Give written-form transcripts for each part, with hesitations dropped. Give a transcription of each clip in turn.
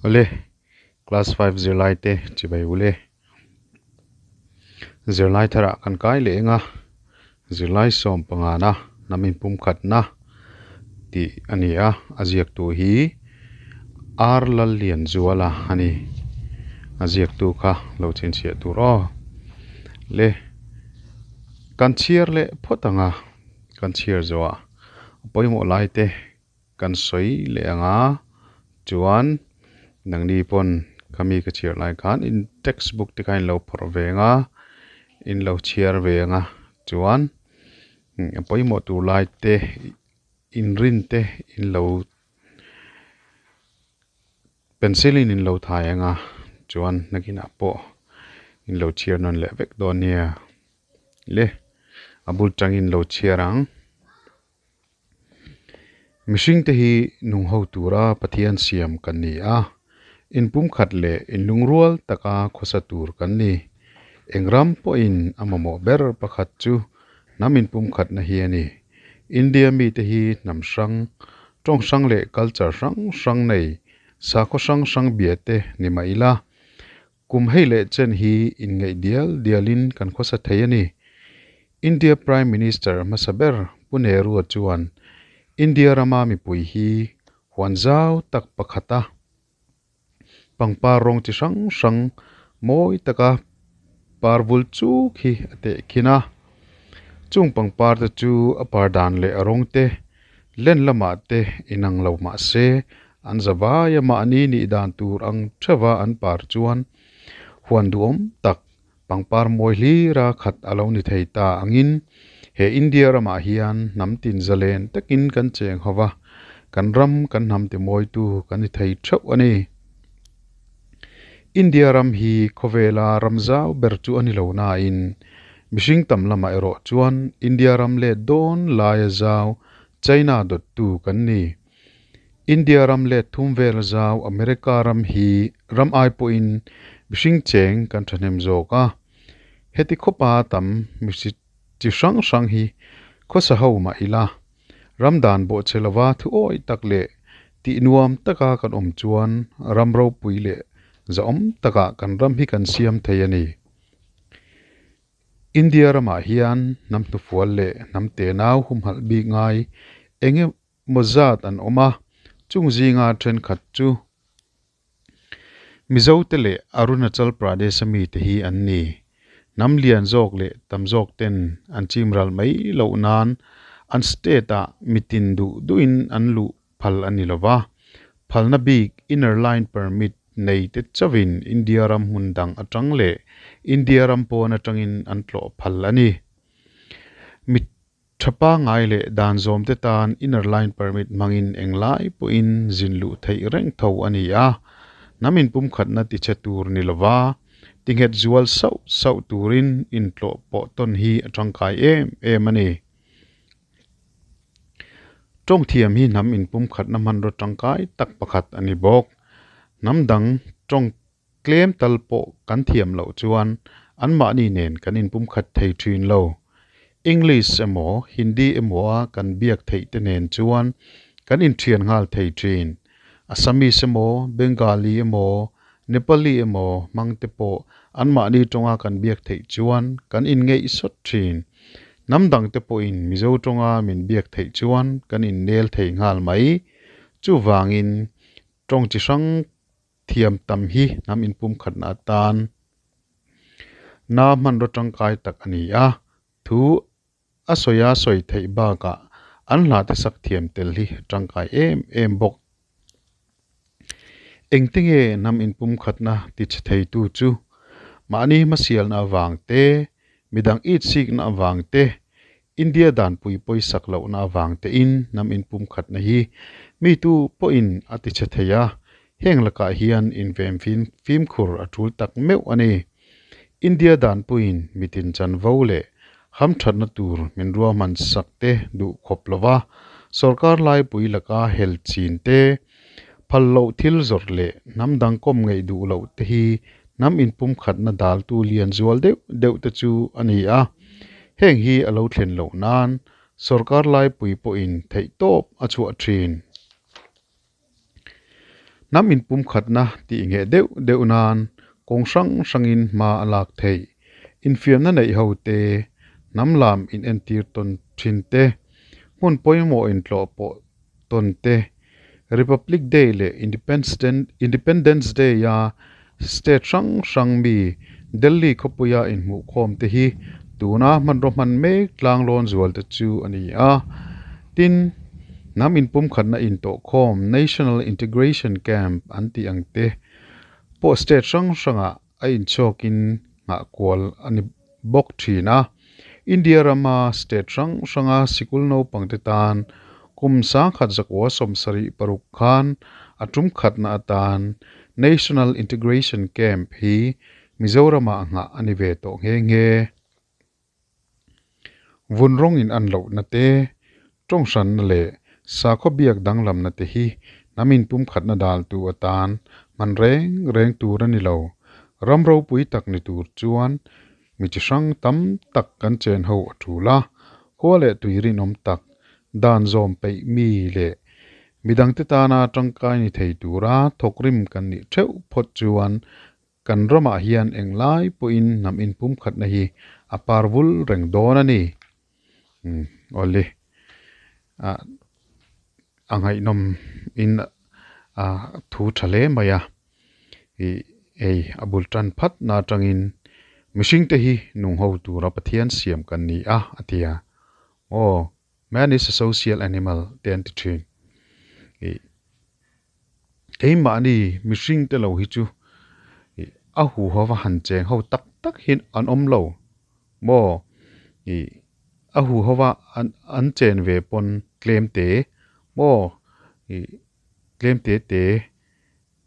Awle, class 5 zirlai te chibai ule. Zirlai tharah kan kai leh eng a, zirlai sawm pangana hnam inpumkhatna tih a ni a, a ziaktu hi R Lallianzuala a ni. A ziaktu kha lo chhinchhiah tur aw. Le, kan chhiar leh phawt ang a, kan chhiar zawhah a pawimawh lai te Kan sawi leh ang a, chuan nangni pawn khami ka chhiar lai khan in textbook te kha in lo phawrh ve ang a, in lo chhiar ve ang a, chuan a pawimawh tur lai te in rin te in lo pencil in in lo thai ang a, chuan nakinah pawh in lo chhiar nawn leh vek dawn nia le a bul tangin lo chhiar ang. Mihringte hi nung ho tura Pathian siam kan ni a, inpumkhat leh inlungrual taka khawsa tur kan ni. Eng ram pawhin a mamawh ber pakhat chu hnam inpumkhatna hi a ni. India mite hi hnam hrang, tawng hrang leh culture hrang hrang nei, sakhaw hrang hrang bia te ni mah ila, Kum hei leh chen hi inngeih dial dialin kan khawsa thei a ni. India Prime Minister hmasa ber Pu Nehru-a chuan India rama mipui hi huan zau tak pakhata pangpar rawng chi hrang hrang mawi taka par vul chuk hi a tehkhin a. Chung pangpar te chu a par dan leh a rawng te len lamah te inang lo mah se An zavai a mahni nih dan tur ang theuha an par chuan huan duhawm tak pangpar mawi hlira khat a lo ni thei ta angin he India ramah hian hnam tin zalen takin kan cheng ho va, kan ram kan hnam timawitu kan ni thei theuh a ni. India ram hi khawvela ram zau ber chu a ni lo nain mihring tam lamah erawh chuan India ram let dawn laia zau China dawttu kan ni. India ram leh thum vel zau America ram hi ram ai pawhin mihring cheng kan thahnem zawk a. Heti khawpa tam mi chi hrang hrang hi khawsa ho mah ila, ram dan bawhchhe lova thu awi tak leh tih nuam taka kan awm chuan ram ropui leh zahawm takah kan ram hi kan siam thei a ni. India ramah hian hnam hnufual leh hnam tenau humhalh bik ngai eng emaw zat an awm a, chung zinga thenkhat chu Mizote leh Arunachal Pradesh-a mite hi an ni. Hnam lian zawk leh tam zawk ten an chim ral mai loh nan an state-ah mitin duh duhin an luh phal a ni lo va, phalna bik Inner Line Permit nei te chauhin India ram hmun dang atang leh India ram pawn atangin an tlawh phal a ni. Mi Tha pangngai leh dan zawmte tan Inner Line Permit hmangin englai pawhin zin luh theih reng tho a ni a, hnam inpumkhatna tichhe tur ni lova tinghet zual sauh sauh turin intlawh pawh tawn hi a tangkai em em a ni. Tawng thiam hi hnam inpumkhatna hmanraw tangkai tak pakhat a ni bawk. Hnam dang tawng Tlem tal pawh kan thiam loh chuan anmahni nen kan inpumkhat thei thin lo. English emaw Hindi emaw a kan biak theih te nen chuan kan inthian nghal thei thin. Assamese emaw, Bengali emaw, Nepali emaw hmang te pawh anmahni tawnga kan biak theih chuan kan inngeih sawt thin. Hnam dang te pawhin Mizo tawnga min biak theih chuan kan innel thei nghal mai. Chuvangin tawng chi hrang Thiam tam hi hnam inpumkhatna atan na hmanraw tangkai tak a ni a, thu a sawi a sawi theih bakah an hlate sak thiam tel hi tangkai em em bawk. Engte nge hnam inpumkhatna tichhe theitu chu? Mahni hmasialna avang te, midang itsikna avang te, India danpui pawisak lohna avang tein hnam inpumkhatna hi mi tu pawhin a tichhe thei a, heng lakah hian invem fimkhur a tul tak meuh a ni. India danpuiin mitin chanvo leh hamthatna tur min ruahman sak te duh khawp lova sorkar laipui laka hel chin te, phal loh thil zawrh leh hnam dang kawm ngeih duh loh te hi hnam inpumkhatna daltu lian zual deuh deuh te chu a ni a. Heng hi a lo thlen loh nan sorkar laipui pawhin theihtawp a chhuah thin. Hnam inpumkhatna tih ngheh deuh deuh nan kawng hrang hrangin hma a lak theih. Infiamna neih ho te, hnam lam inentir tawn thin te, hmun pawimawh intlawh pawh tawn te, Republic Day leh Independence Day-a state hrang hrang mi Delhi khawpuia inhmuhkhawm te hi tuna hmanraw hman mek tlanglawn zual te chu a ni a. Tin, hnam inpumkhatna intawhkhawm National Integration Camp an tih ang te pawh state hrang hrangah a inchhawkin nghah kual a ni bawk thin a. India rama state hrang hranga sikul naupangte tan kum sangkhat zakua 76 khan a tum khatna atan National Integration Camp hi Mizoramah nghah a ni ve tawh nghe nghe. Vun rawng in an lohna te, tawng hranna leh sakhaw biak danglamna te hi hnam inpumkhatna daltu atan hman reng reng tur a ni lo. Ram ropui tak ni tur chuan mi chi hrang tam tak kan chen ho a tul a, khua leh tui rinawm tak, dan zawm peih mi leh midangte tana tangkai ni thei tura thawkrim kan nih theuh phawt chuan Kan ramah hian englai pawhin hnam inpumkhatna hi a par vul reng dawn a ni. Umm awle ah a ngaihnawm in a thu tha hle mai a, ih hei a bul tan phat na atangin mihring te hi nung ho tura Pathian siam kan ni a a ti a, aw man is a social animal te an ti thin ih. Keimahni mihring te lo hi chu ih a huho va han cheng ho tak tak hi an awm lo maw ih a huho va an an chen ve pawn tlem te maw ih tlem te te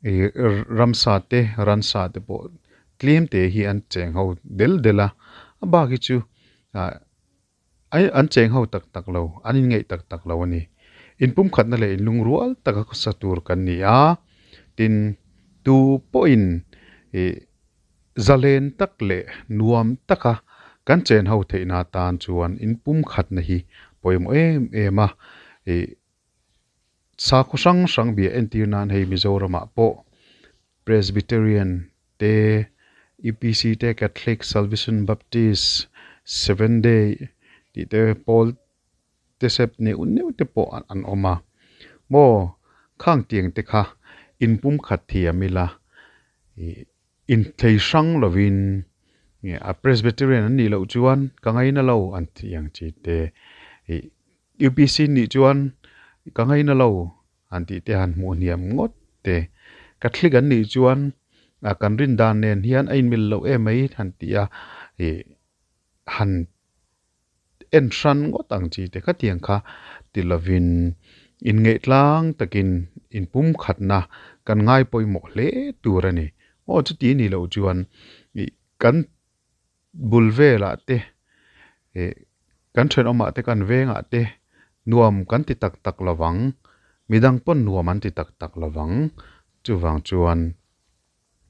ih ramsa te ransa te pawh tlem te hi an cheng ho del del a a bak hi chu ah. Ai an cheng ho tak tak lo, an inngeih tak tak lo a ni. Inpumkhatna leh inlungrual taka khawsa tur kan ni a, tin, tu pawhin ih zalen tak leh nuam taka kan chen ho theihna atan chuan inpumkhatna hi pawimawh em em a, ih sakhaw hrang hrang bia entir nan hei Mizoramah pawh Presbyterian te, UPC te, Catholic, Salvation Baptist, Seven Day tih te pawl te sep neuh neuh te pawh an awm a. Maw khang tiang te kha inpumkhat thiam ila ih inthei hrang lovin a Presbyterian an nih loh chuan ka ngaina lo an tih ang chi te ih UPC nih chuan ka ngaina lo an tih te han hmuh hniam ngawt te. Catholic an nih chuan kan rin dan nen hian a inmil loh em mai han tih a, ih han en hran ngawt ang chi te khatiang kha ti lovin inngeih tlang takin inpumkhatna kan ngai pawimawh hle tur a ni. Aw chuti nih loh chuan ih kan Bul velah te ih kan thenawmah te kan vengah te nuam kan ti tak tak lo vang, midang pawn nuam an ti tak tak lo vang. Chuvang chuan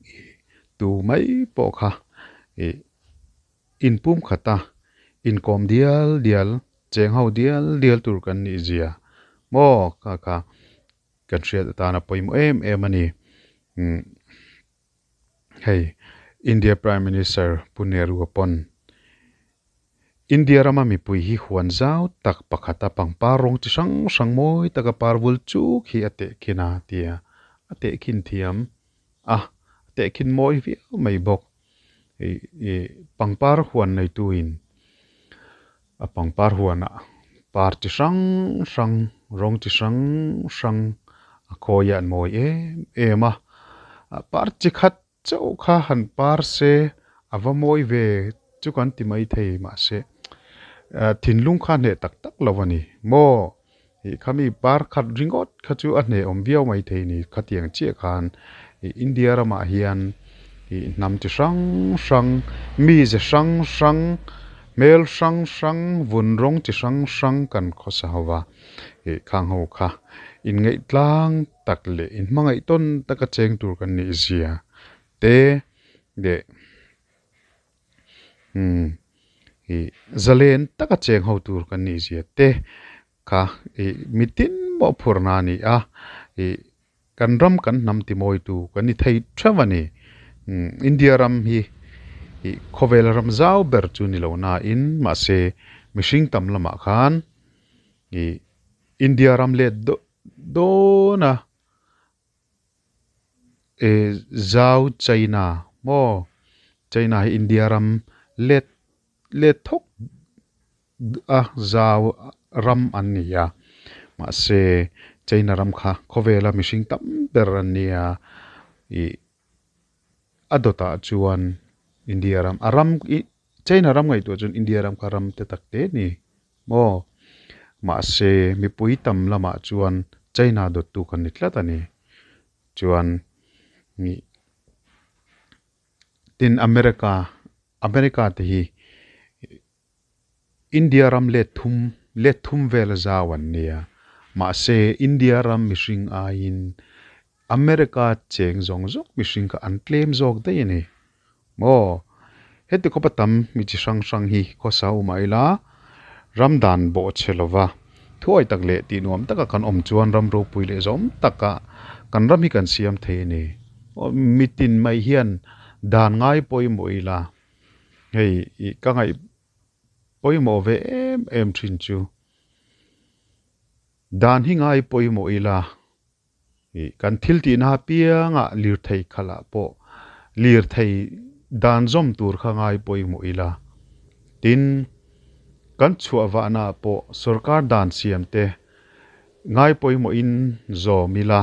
ih tu mai pawh kha ih inpum khata inkawm dial dial, cheng ho dial dial tur kan nih zia maw kha kha kan hriat atana pawimawh em em a ni. Umm. Hei India Prime Minister Pu Nehru-a pawn India rama mipui hi huan zau tak pakhata pangpar rawng chi hrang hrang mawi taka par vul chuk hi a tehkhin a tia a tehkhin thiam a, a tehkhin mawi viau mai bawk. Ih pangpar huan neituin a pangpar huanah par chi hrang hrang rawng chi hrang hrang a khawi a an mawi em em a par chi khat chauh kha han par se a va mawi ve chu kan ti mai thei mahse thinlung kha hneh tak tak lo a ni maw ih khami par khat ringawt kha chu a hneh awm viau mai thei ni khatiang chiah khan ih India ramah hian ih hnam chi hrang hrang mi ze hrang hrang hmel hrang hrang vun rawng chi hrang hrang kan khawsa ho va ih khang ho kha inngeih tlang tak leh inhmangaih tawn taka cheng tur kan nih zia te leh umm ih zalen taka cheng ho tur kan nih zia te kha ih mitin mawhphurhna a ni a ih. Kan ram kan hnam timawitu kan ni thei theuh a ni. India ram hi ih khawvel ram zau ber chu ni lo nain mahse mihring tam lamah khan ih India ram let dawn a eh zau China maw China hi India ram let let thawk a zau ram an ni a mahse China ram kha khawvela mihring tam ber an nia ih a dawtah chuan India ram a ram ih China ram ngaihtuah chuan India ram kha ram te tak te a ni maw mahse mipui tam lamah chuan China dawttu kan ni tlat a ni chuan ih tin America America te hi India ram let thum let thum vel a zau an nia mahse India ram mihring aiin America cheng zawng zawng mihring kha an tlem zawk daih a ni maw heti khawpa tam mi chi hrang hrang hi khawsa u mah ila ram dan bawh chhe lova thuai tak leh tih nuam taka kan awm chuan ram ropui leh zawm taka kan ram hi kan siam thei a ni mitin mai hian dan ngai pawimawh ila. Hei ih ka ngaih pawimawh ve em em thin chu dan hi ngai pawimawh ila ih kan thil tihna apiangah lirthei khalah pawh lirthei dan zawm tur kha ngai pawimawh ila tin kan chhuah vahnaah pawh sorkar dan siam te ngai pawimawhin zawm ila.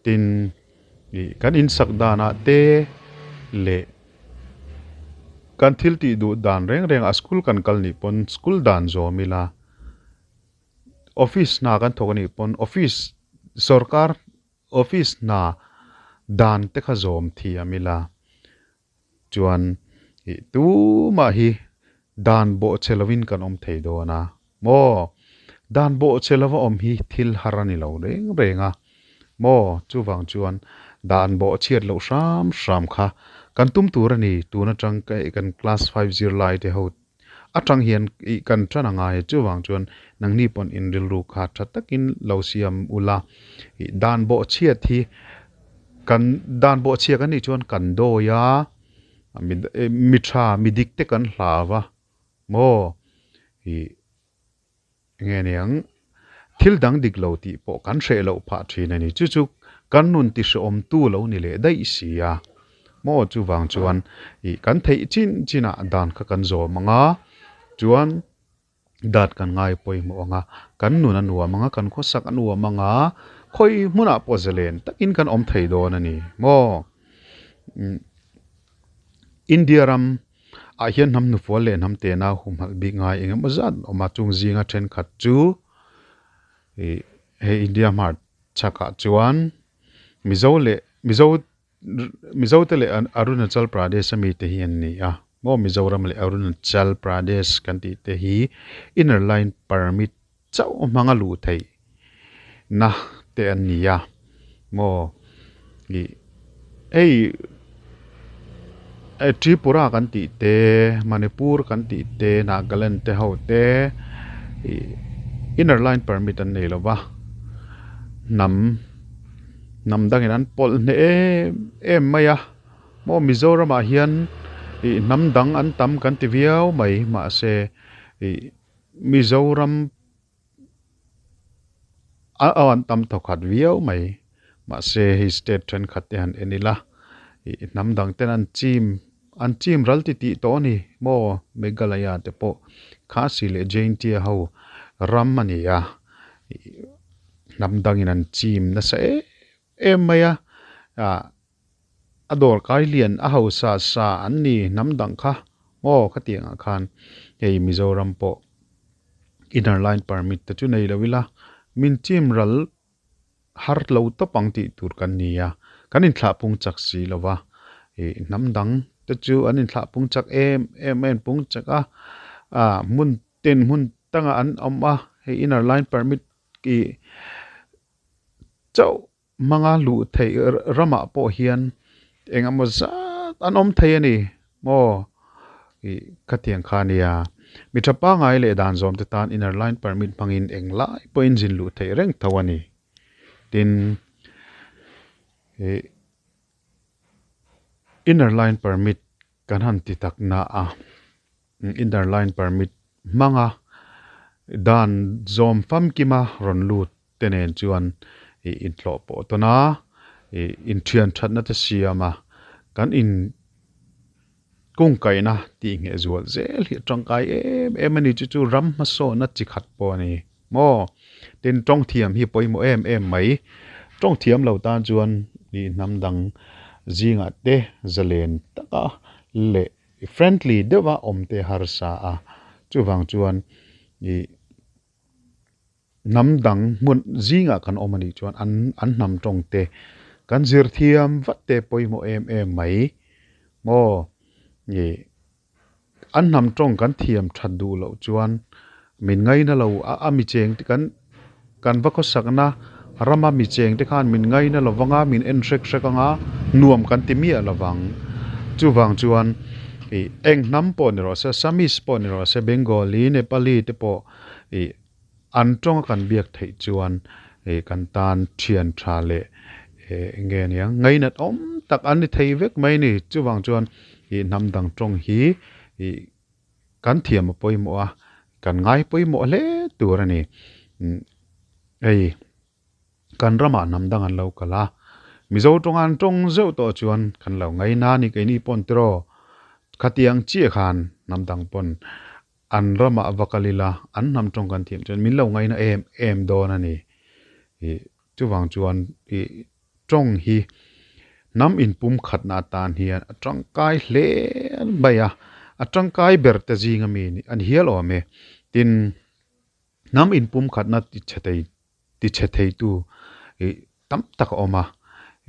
Tin, ih kan insak danah te leh kan thil tih duh dan reng reng ah school kan kal nih pawn school dan zawm ila, office hna kan thawk anih pawn office sorkar office hna dan te kha zawm thiam ila chuan ih tumah hi dan bawhchhe lovin kan awm thei dawn a maw? Dan bawhchhe lova awm hi thil har a ni lo reng reng a maw? Chuvang chuan dan bawhchhiat loh hram hram kha kan tum tur a ni tun atang ka kan class five zirlai te ho atang hian ih kan tan a ngai a chuvang chuan nangni pawn in rilru kha tha takin lo siam ula ih dan bawhchhiat hi Kan dan bawhchhia kan nih chuan kan dawi a, mi tha mi dik te kan hlau a maw ih enge niang thil dang dik lo tih pawh kan hreh loh phah thin a ni. Chu chu kan nun ti hrehawmtu lo ni leh daih si a maw chuvang chuan ih kan theih chin chinah dan kha kan zawm ang a chuan Dat kan ngai pawimawh ang a, kan nun a nuam ang a, kan khawsak a nuam ang a, khawi hmunah pawh zalen takin kan awm thei dawn a ni maw? India ram ah hian hnam hnufual leh hnam tena humhalh bik ngai eng emaw zat an awm a, chung zinga thenkhat chu ih hei India hmar chhakah chuan Mizo leh Mizo Mizo te leh Arunachal Pradesh a mite hi an ni a maw Mizoram leh Arunachal Pradesh kan tih te hi inner line permit chauh hmanga luh theih na te an ni a maw ih hei Tripura kan tih te Manipur kan tih te Nagaland te ho te ih inner line permit an nei lova hnam. Hnam dangin an pawlh hneh em em mai a, maw Mizoramah hian ih hnam dang an tam kan ti viau mai mahse ih Mizoram a aw an tam thawkhat viau mai mahse hei state thenkhat te han en ila ih hnam dang ten an chim an chim ral ti tih tawh a ni maw Meghalaya te pawh Khasi leh Jaintia ho ram a ni a ih. Hnam dangin an chim nasa em em mai a, ah a dawr kai lian a hausa sa an ni hnam dang kha maw khatiang ah khan hei Mizoram pawh inner line permit te chu nei lo ila min chim ral har lo tawp ang tih tur kan ni a, kan inthlah pung chak si lo va, ih hnam dang te chu an inthlah pung chak em em a inpung chak a, ah hmun tin hmun tangah an awm a hei inner line permit Ih chauh hmanga luh theih ramah pawh hian eng emaw zat an awm thei a ni maw ih khatiang kha a nia. Mi tha pangngai leh dan zawm te tan inner line permit hmangin eng lai pawhin zin luh theih reng tho a ni. Tin. Ih inner line permit kan han ti tak na a, inner line permit hmanga dan zawm famkima rawn lut te nen chuan ih intlawh pawh tawn a, ih inthian thatna te siam a, kan in kungkaihna tih ngheh zual zel hi a tangkai em em a ni chu chu ram hmasawnna chi khat pawh a ni maw tin tawng thiam hi pawimawh em em mai tawng thiam lo tan chuan ih hnam dang zingah te zalen taka leh friendly deuha awm te harsa a chuvang chuan ih. Hnam dang hmun zingah kan awm a nih chuan an an hnam tawng te kan zir thiam vat te pawimawh em em mai maw nge an hnam tawng kan thiam that duh loh chuan min ngaina lo a a mi cheng te kan kan va khawsakna rama mi cheng te khan min ngaina lo vanga min en hrek hrek anga nuam kan ti miah lo vang chuvang chuan ih eng hnam pawh ni rawh se Assamese pawh ni rawh se Bengali Nepali te pawh ih An tawnga kan biak theih chuan ih kan tan thian tha leh eh eng nge nia ngainat awm tak an ni thei vek mai ni. Chuvang chuan ih hnam dang tawng hi ih kan thiam a pawimawh a, kan ngai pawimawh hle tur a ni. Hei. Kan ramah hnam dang an lo kal a, Mizo tawnga an tawng zeuh tawh chuan kan lo ngaina a ni keini pawn tiraw khatiang chiah khan hnam dang pawn an ramah va kal ila an hnam tawng kan thiam chuan min lo ngaina em em dawn a ni. Ih chuvang chuan ih tawng hi hnam inpum khatna atan hian a tangkai hle mai a, a tangkai ber te zinga mi a ni hial awm e. Tin. Hnam inpumkhatna tichhe thei tichhe theitu ih tam tak a awm a,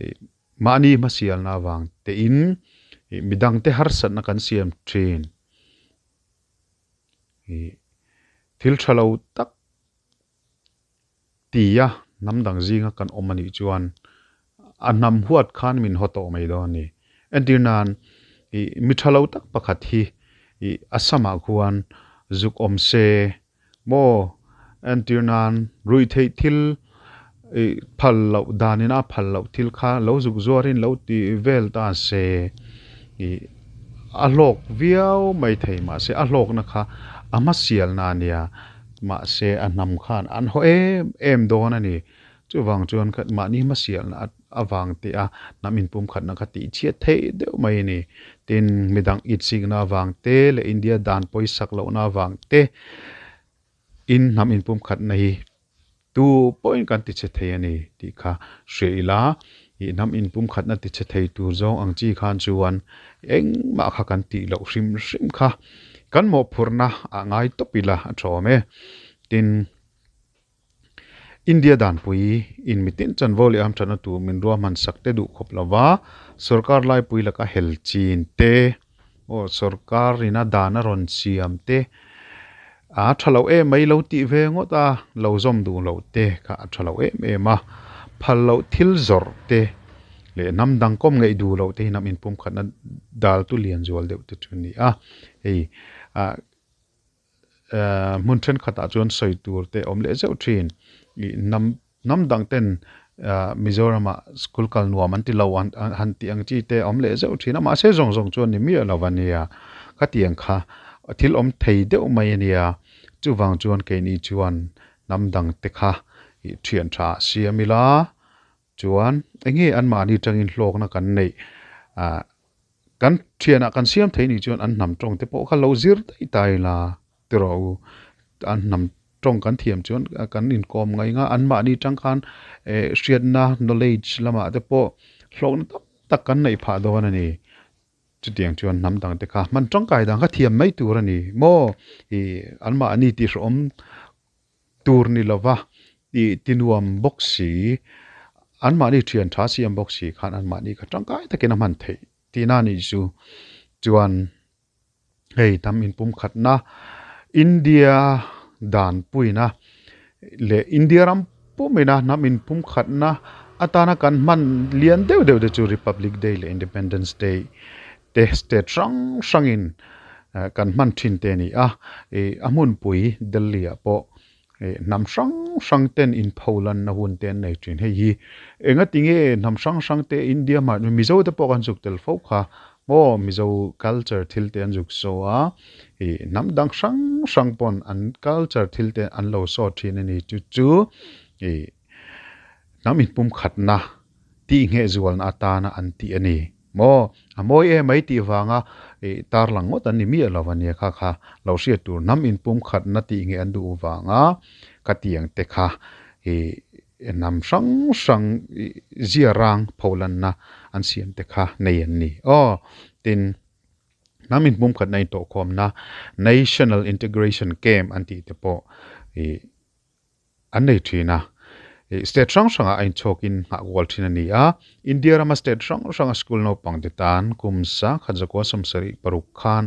ih mahni hmasialna avang tein ih midangte harsatna kan siam thin. Ih thil tha lo tak tia hnam dang zinga kan awm a nih chuan a hnam huat khan min haw tawh mai dawn a ni. Entir nan ih mi tha lo tak pakhat hi ih a samah khuan zuk awm se maw entir nan ruih theih thil ih phal loh danin a phal loh thil kha lo zuk zuarin lo ti vel ta se ih a hlawk viau mai thei mahse a hlawkna kha a hmasialna a nia mahse a hnam khan an haw em em dawn a ni. Chuvang chuan khat mahni hmasialna avang teh a hnam inpumkhatna kha tih chhiat theih deuh mai a ni. Tin, midang itsikna avang te leh India dan pawisak lohna avang te in hnam inpumkhatna hi tu pawhin kan ti chhe thei a ni tih kha hria ila, ih hnam inpumkhatna ti chhe thei tur zawng ang chi khan chuan engmah kha kan tih loh hrim hrim kha kan mawhphurhna ah ngai tawp ila a tha awm e. Tin. India danpui in mitin chanvo leh hamthatna tur min ruahman sak te duh khawp lova, sorkar laipui laka hel chin te aw sorkar ina dan a rawn siam te a tha lo em mai lo tih ve ngawt a, lo zawm duh loh te kha a tha lo em em a, phal loh thil zawrh te leh hnam dang kawm ngeih duh loh te hi hnam inpumkhatna dal tu lian zual deuh te chu a ni a, hei ah. Hmun thenkhatah chuan sawi tur te awm leh zeuh thin. Ih hnam hnam dang ten Mizoramah school kal nuam an ti lo an han tih ang chi te awm leh zeuh thin a, mahse zawng zawng chuan ni miah lo a nia. Khatiang kha thil awm thei deuh mai a nia. Chuvang chuan keini chuan hnam dang te kha ih thian tha siam ila chuan eng nge anmahni tangin hlawkna kan neih ah Kan thianah kan siam thei nih chuan an hnam tawng te pawh kha lo zir daih ta ila tiraw u. An hnam tawng kan thiam chuan kan inkawm ngaih nga anmahni tang khan eh hriatna knowledge lamah te pawh hlawkna tam tak kan neih phah dawn a ni. Chutiang chuan hnam dang te kha hman tangkai dang kha thiam mai tur a ni maw ih anmahni tihrawm tur ni lova tih tinuam bawk si, anmahni thian tha siam bawk si khan anmahni kha tangkai takin a hman theih tihna a nih chu. Chuan hei tam inpumkhatna India danpuina leh India ram pumina hnam inpumkhatna atana kan hman lian deuh deuh te chu Republic Day leh Independence Day te state hrang hrangin kan hman thin te a ni a, ih a hmunpui Delhi ah pawh Hnam hrang hrang ten inpholanna hun te an nei thin. Hei hi engati nge hnam hrang hrang te India hmar Mizo te pawh kan zuk tel fo kha maw Mizo culture thil te an zuk saw a, ih hnam dang hrang hrang pawn an culture thil te an lo saw thin a ni. Chu chu ih hnam inpumkhatna tih nghehzualna atana an tih a ni. Maw? A mawi em mai tih vanga ih tarlang ngawt an ni miah lo a nia kha kha lo hriat tur hnam inpumkhatna tih nge an duh vanga ka tiang te kha ih hnam hrang hrang ih zia rang pholanna an siam te kha nei an ni. Aw tin hnam inpumkhatna intawhkhawmna National Integration Camp an tih te pawh ih an nei thin a. State hrang hrangah a inchhawkin nghah kual thin a ni a. India rama state hrang hranga school naupangte tan kum sangkhat zakua sawmsarih paruk khan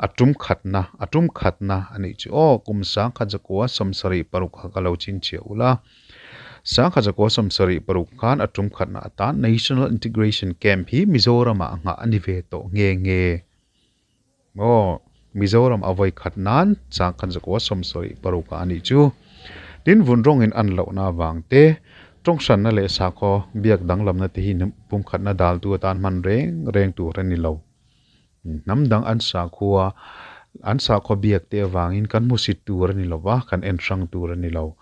a tum khatna a tum khatna a nih chu aw kum sangkhat zakua sawmsarih paruk kha ka lo chhinchhiah ulh a. Sangkhat zakua sawmsarih paruk khan a tum khatna atan National Integration Camp hi Mizoramah nghah a ni ve tawh nghe nghe. Aw, Mizoram a vawi khat nan changkhat zakua sawmsarih paruk ah a nih chu. Tin vun rawngin an lohna avang te, tawnghranna leh sakhaw biak danglamna te hi pumkhatna daltu atan hman reng reng tur a ni lo. Hnam dang an sakhua, an sakhaw biak te avangin kan hmusit tur a ni lo va, kan en hrang tur a ni lo.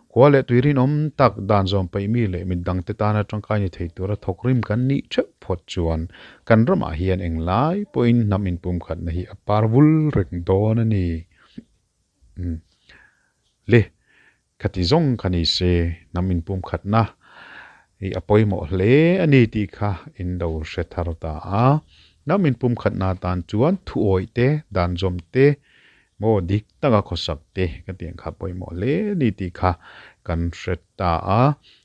Khua leh tui rinawm tak dan zawm paih mi leh midangte tana tangkai ni thei tura thawkrim kan nih theuh phawt chuan kan ramah hian englai pawhin hnam inpumkhatna hi a par vul reng dawn a ni. Umm. Le, khati zawng kha ni se hnam inpumkhatna hi a pawimawh hle a ni tih kha in lo hre thar ta a. Hnam inpumkhatna atan chuan thuawih te, dan zawm te, Maw dik taka khawsak te ka tih ang kha pawimawh hle ni tih kha kan hre ta a,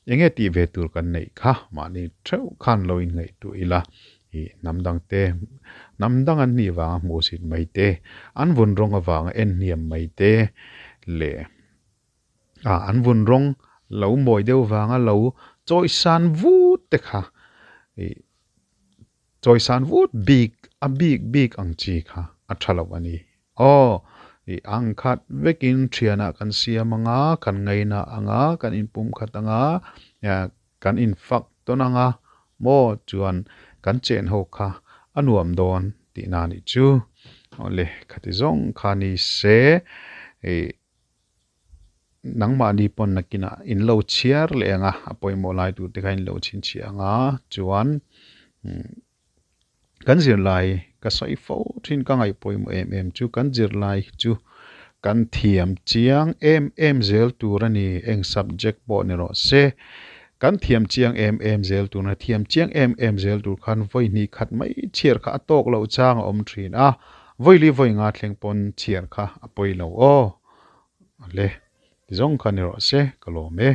enge tih ve tur kan neih kha mahni theuh khan lo inngaihtuah ila, ih hnam dang te, hnam dang an nih vanga hmuhsit mai te, an vun rawng avanga en hniam mai te leh ah an vun rawng lo mawi deuh vanga lo chawisan vut te kha ih Chawisan vut bik a bik bik ang chi kha a tha lo a ni. Aw, i ang khat vekin thianah kan siam anga, kan ngaina anga, kan inpum khat anga, kan infak tawn anga maw chuan kan chen ho kha a nuam dawn tihna a nih chu. Awle, khati zawng kha ni se, i Nangmahni pawn nakinah in lo chhiar leh ang a, a pawimawh lai tur te kha in lo chhinchhiah ang a, chuan kan zirlai ka sawi fo thin ka ngaih pawimawh em em chu kan zirlai hi chu kan thiam chiang em em zel tur a ni, eng subject pawh ni rawh se, kan thiam chiang em em zel tur a thiam chiang em em zel tur khan vawi hnih khat mai chhiar kha a tawk loh chang a awm thin a, vawi li vawi nga thleng pawn chhiar kha a pawi lo aw. Le, ti zawng kha ni rawh se, ka lawm e.